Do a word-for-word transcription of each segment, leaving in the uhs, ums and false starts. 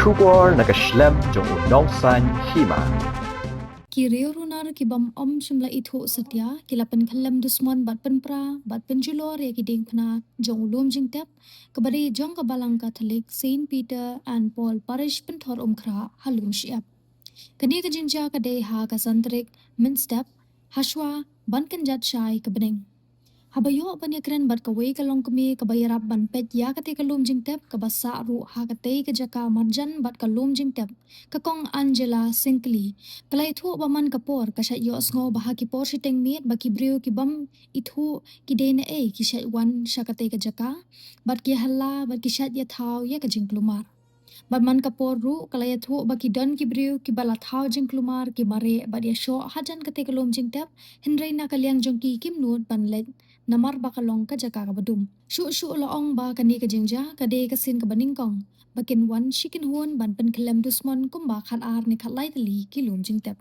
Khubor na ka shlem jong u nongsaiñ hima. Ki riew runar ki bym ym shym la ithuh satia ki la pynkhyllem dusmon bad pynpra bad pynjulor ïa ki diengphna jong u lum jingtep kaba dei jong ka balang Katholik Saint Peter and Paul Parish Pynthorumkhrah ha Lumshyiap. Kane ka jingjia ka dei ha ka san tarik mynstep hashwa ban kynjat shai ka bneng. Haba ïoh ban ïakren bad kawei ka longkmie kaba ïarap ban peit ïa katei ka lum jingtep kaba sah ruh ha katei ka jaka marjan bad ka lum jingtep, ka Kong Angela Syngkli, ka la ïathuh ba man ka por ka shait ïohsngew ba ha ki por shiteng miet ba ki briew ki bym ithuh ki dei naei ki shait wan sha katei ka jaka bad ki ïahala bad ki shait ïathaw ïa ka jingkulmar. Bad man ka por ruh ka la ïathuh ba ki don ki briew kiba la thaw jingkulmar, ki mareh bad ïashoh hajan katei ka lum jingtep, hynrei na ka liang jong ki kim nud ban leit namar ba ka long ka jaka kaba dum. Shuh shuh la ong ba kane ka jingjia ka dei ka sien kaba nyngkong ba kin wan shi kynhun ban pynkhyllem dusmon kumba khatar ne khatlai tylli ki lum jingtep.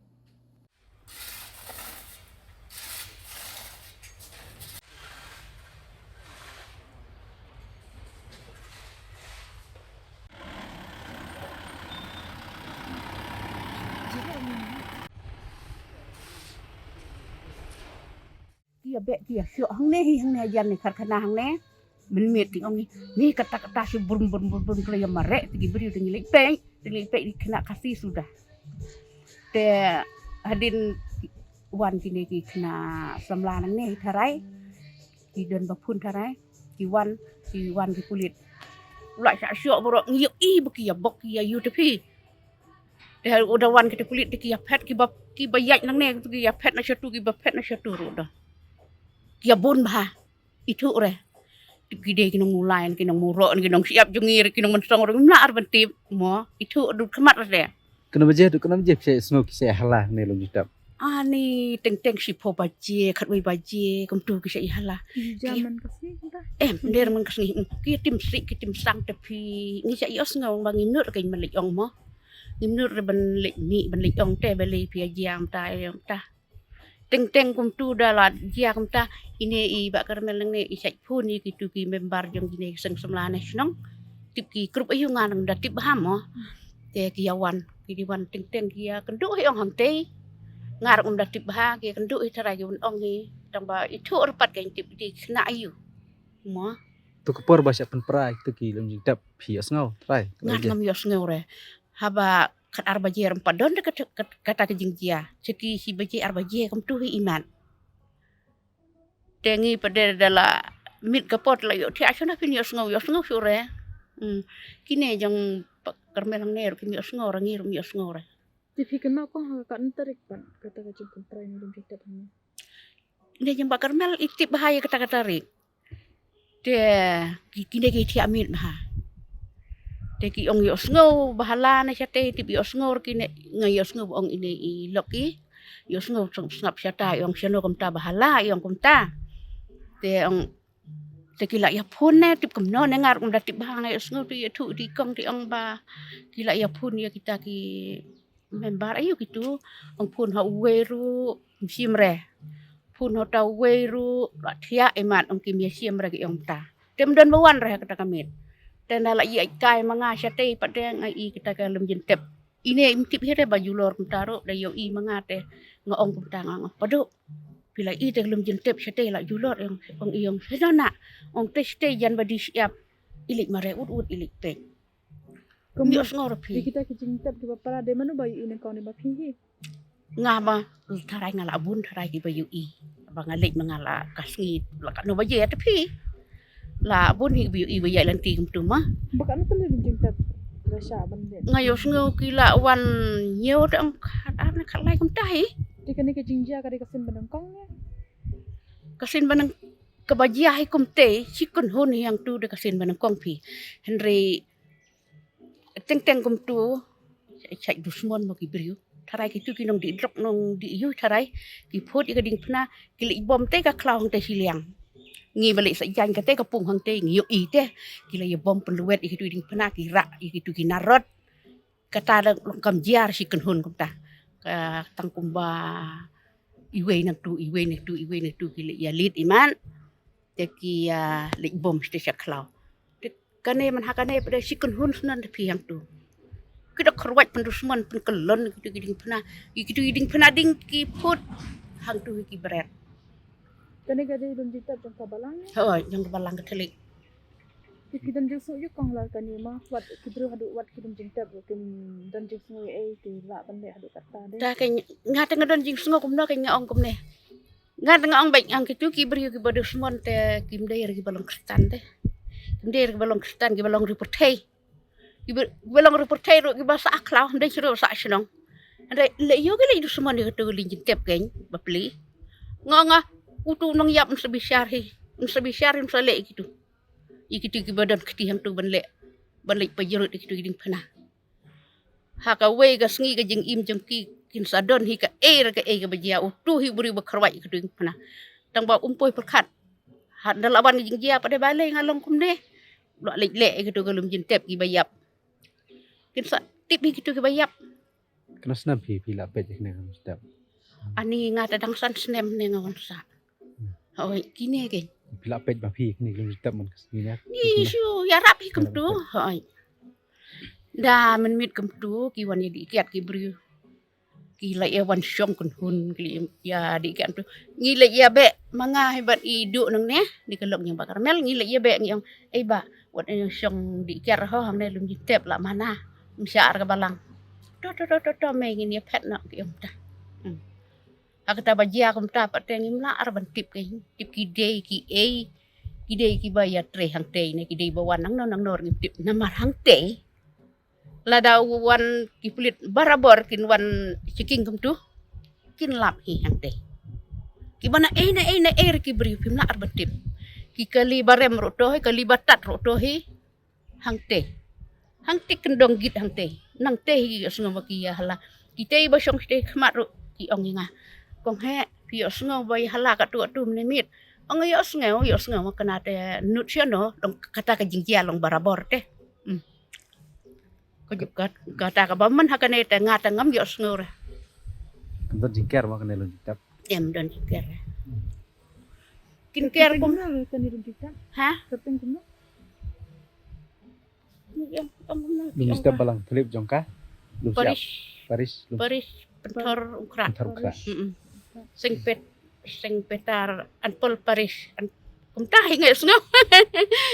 Ki ïa beh ki ïa shoh hangne hi, hangne ïa jan ne karkhana hangne. Mynmiet ki ong hi, ni kata kata shi brum brum brum brum, ki la ïa mareh te ki briew te ngi leit peit, te ngi leit peit ki khynnah Khasi suda. Te hadien wan kine ki khynnah samla nangne hi tharai, ki don ba phun tharai, ki wan, ki wan ki pulit. U la shah shoh baroh, ngi ïohi ba ki ïa bok ki ïa ïu te phi. Te u da wan kita pulit te ki ïa phet, kiba, kiba ïaid nangne ki ïa phet na shatu, kiba phet na shatu ruh da. Ki ïa bun bha. Ithuh re. Tip ki dei ki nong Mulai, ki nong Murok, ki nong Shyiap jong ngi, ki nong Mynsong ruh ngim lah ar ban tip. Mo, ithuh dut khmat re. Kano baje, dut kano baje phi ïohsngew ki sa ïahala ne lum jingtep? Ani teng teng shiphew baje, khatwei baje, kumtu ki sa ïahala. Ki jam man ka sngi kumta. Eh, nder man ka sngi. Ki tim sik, ki tim sang te phi. Ngi sa ïohsngew ba ngim nud re ban leit ong mo. Ngim nud re ban leit mih, ban leit ong te balei phi ïa jia kumta, ïa kumta. Teng teng kumtu da la jia kumta, ine i Bah Karmel nangne i shait phone ïa kitu ki member jong kine ki seng samla ne shnong. Tip ki group aïu nga nang da tip bha mo. Te ki ïa wan, ki dei wan teng teng ki ïa kynduh hi ong hangtei. Nga ruh ngam da tip bha, ki ïa kynduh hi tharai ki wan ong hi. Tang ba ithuh re pat kein tip dei ki khynnah aïu. Mo. Tu ka por ba shah pynpra ïa kitu ki lum jingtep phi ïohsngew tharai? Nga ngam ïohsngew re. Haba khat ar baje ram pat don da kata, kata, kata ka jingjia. Sha ki shi baje ar baje kumtu hi imat. Te ngi pat de da la miet ka por la ïoh thiah shano phin ïohsngew, ïohsngew shuh re. Hmm. Kine jong Bah Karmel hangne ruh kim ïohsngew re, ngi ruh ngim ïohsngew re. Te phi kynmaw kong ha ka katno tarik pat kata ka jingpynpra ïa lum jingtep hangne? Ne jong Bah Karmel i tip bha ïa kata ka tarik. Te ki, kine ki thiah miet bha. Te ki ong ïohsngew ba hala ne shatei, tip ïohsngew re kine, nga ïohsngew ba ong ine i lok i. Ïohsngew sngap, sngap shata i ong shano kumta ba hala i ong kumta. Te ong, te ki la ïa phone ne tip kumno ne nga ruh ngam da tip bha, nga ïohsngew te ïathuh te kong te ong ba ki la ïa phone ïa kita ki member aïu kitu, ong phone ha uwei ruh, ym shim re. Phone ha uta uwei ruh, la thiah imat ong kim ïa shim re ki ong ta. Te ym don ba wan re ha kata ka miet. Te na la ïa kai ma nga shatei pat de nga i kata ka lum jingtep. Ine im tip hi re ba julor kumta ruh, da ïohi ma nga te nga ong kumta nga ong padu. Phi la i te ka lum jingtep shatei la julor, ong, ong i ong shano na. Ong te shatei jan ba dei Shyiap. I leit mareh ut ut i leit peit. Kum ïohsngew re phi. Ïa kita ki jingtep kiba para de mano ba ïohi ne kong ne ba phi hi? Nga ba tharai nga la bun tharai kiba ïohi. Ba nga leit ma nga la ka sngi la katno baje te phi. La bun hi ba ïohi ba ïaid lynti kumtu ma. Ba katno tylli lum jingtep? Nga ïohsngew ki la wan ñiew te ong khat ar ne khat lai kumta hi. Te kane ka jingjia ka dei ka sien ba nyngkong ne? Ka sien ba nyng, kaba jia hi kumtei, shi kynhun hi hangtu dei ka sien ba nyngkong phi. Hynrei teng teng kumtu, shait dusmon mo ki briew. Tharai kitu ki nongdih drok nongdih ïu tharai, ki phut ïa ka diengphna, ki leit bom te ka khlaw hangtei shiliang. Ngi ba leit sa jaiñ kata ka pung hangtei ngi ïohi te, ki la ïa bom pynlwet ïa kitu diengphna, ki rah ïa kitu ki narod. Kata da long kam jia shi kynhun kumta. Ka tang kumba iwei nangtu, iwei nangtu, iwei nangtu ki leit ïa leit imat. Te ki ïa leit bom shatei sha khlaw. Te kane man ha kane pat de shi kynhun snan te phi hangtu. Ki da kyrwat pyndusmon pynkyllon ïa kitu ki diengphna. Ïa kitu ki diengphna ding ki put hangtu ïa ki bret. Kane ka dei lum jingtep jong ka balang? Hooid, jong ka balang Katholik. Ki, ki don jingsngew ïa kong la kane ma, wat ki briew haduh wat ki don jingtep, kim don jingsngew ei, ki lah ban leh haduh katta de. Ta ka nga te nga don jingsngew kumno ka nga ong kumne. Nga te nga ong beit, ang kitu ki briew kiba dusmon te kim dei re kiba long Khristan te. Kim dei re kiba long Khristan, kiba long ri pyrthei. Kiba, kiba long ri pyrthei ruh kiba sah khlaw, hynrei ruh sah shnong. Hynrei leh ïoh ki leh dusmon ïa kitu ki lum jingtep kein, bapli. Nga nga, utu u nongïap un sa bishar hi, un sa bishar hi, un sa leh ïa kitu. Ïa kitu kiba don kti hangtu ban leh, ban leh pajrut ïa kitu ki diengphna. Ha kawei ka sngi ka jingim jong ki kin sa don hi kaei re kaei kaba jia, utu hi u briew ba kyrwat ïa kitu ki diengphna. Tang ba um poi pyrkhat. Hynda la wan ka jingjia pat de balei nga long kumne. Lah leh leh ïa kitu ka lum jingtep kiba ïap. Kin sa tip ïa kitu kiba ïap. Katno snem phi, phi la peit ïa kine ki lum jingtep? Ani nga te dang san snem ne nga wan sah. Hooid, kine kein. Phi la peit ba phi kine ki lum jingtep man ka sngi ne? Ni shu ïarap hi kumtu. Hooid. Da mynmiet kumtu ki wan ïa dih kiad ki briew. Ki la ïa wan shong kynhun ki la ïa dih kiad tu. Ngi la ïa beh ma nga hi bad i Duh nangne, dei ka lok jong Bah Karmel, ngi la ïa beh ngi ong, "Ei bah, wat ïa shong dih kiad ho hangne lum jingtep la mana." Ym shah ar ka balang. To, to, to, to, to, mei ngin ïa phet noh ki ong ta. Hmm. Ha kata ba jia kumta pat te ngim lah ar ban tip kein, tip ki dei kiei, ki dei kiba ïatrei hangtei ne ki dei ba wan nangno nangno ngim tip namar hangtei. Lada wan ki pulit barabor kin wan checking kumtu, kin lap hi hangtei. Kiba na ei na ei na ei re ki briew phim lah ar ban tip. Ki kali barem ruh to hi, kali batat ruh to hi. Hangtei. Hangtei kyndong git hangtei. Nangtei hi ïohsngew ba ki ïa hala. Kitei ba shong shatei khmat ruh ki ong ïa nga. Kong heh, phi ïohsngew ba ïa hala katto katto mynne miet. Ong ïohsngew, ïohsngew ma kane te nud shano, long kata ka jingjia long barabor te. Hmm. Ka juk kat-, kata kaba man ha kane te nga te ngam ïohsngew re. Kam don jingker ma kane lum jingtep. Em don jingker re. Kin ker kum. Kyrteng kumno kane lum jingtep? Ha? Kyrteng kumno? Lum jingtep balang Philip jong ka lum siap. Parish. Parish, lum Parish Pynthor Umkhrah. Pynthor Umkhrah. Mm-mm. Seng Pet-, Seng Peter Anpol Parish. An-, kumta hi nga ïohsngew.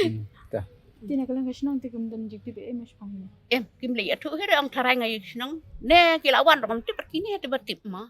Hmm, ta. Te na ka liang ka shnong te kim don jingtip ei ei ma shaphang ne? Em, kim leh ïathuh hi re, ong tharai nga ïa shnong. Ne ki la wan ruh ngam tip, kine te ba tip ma.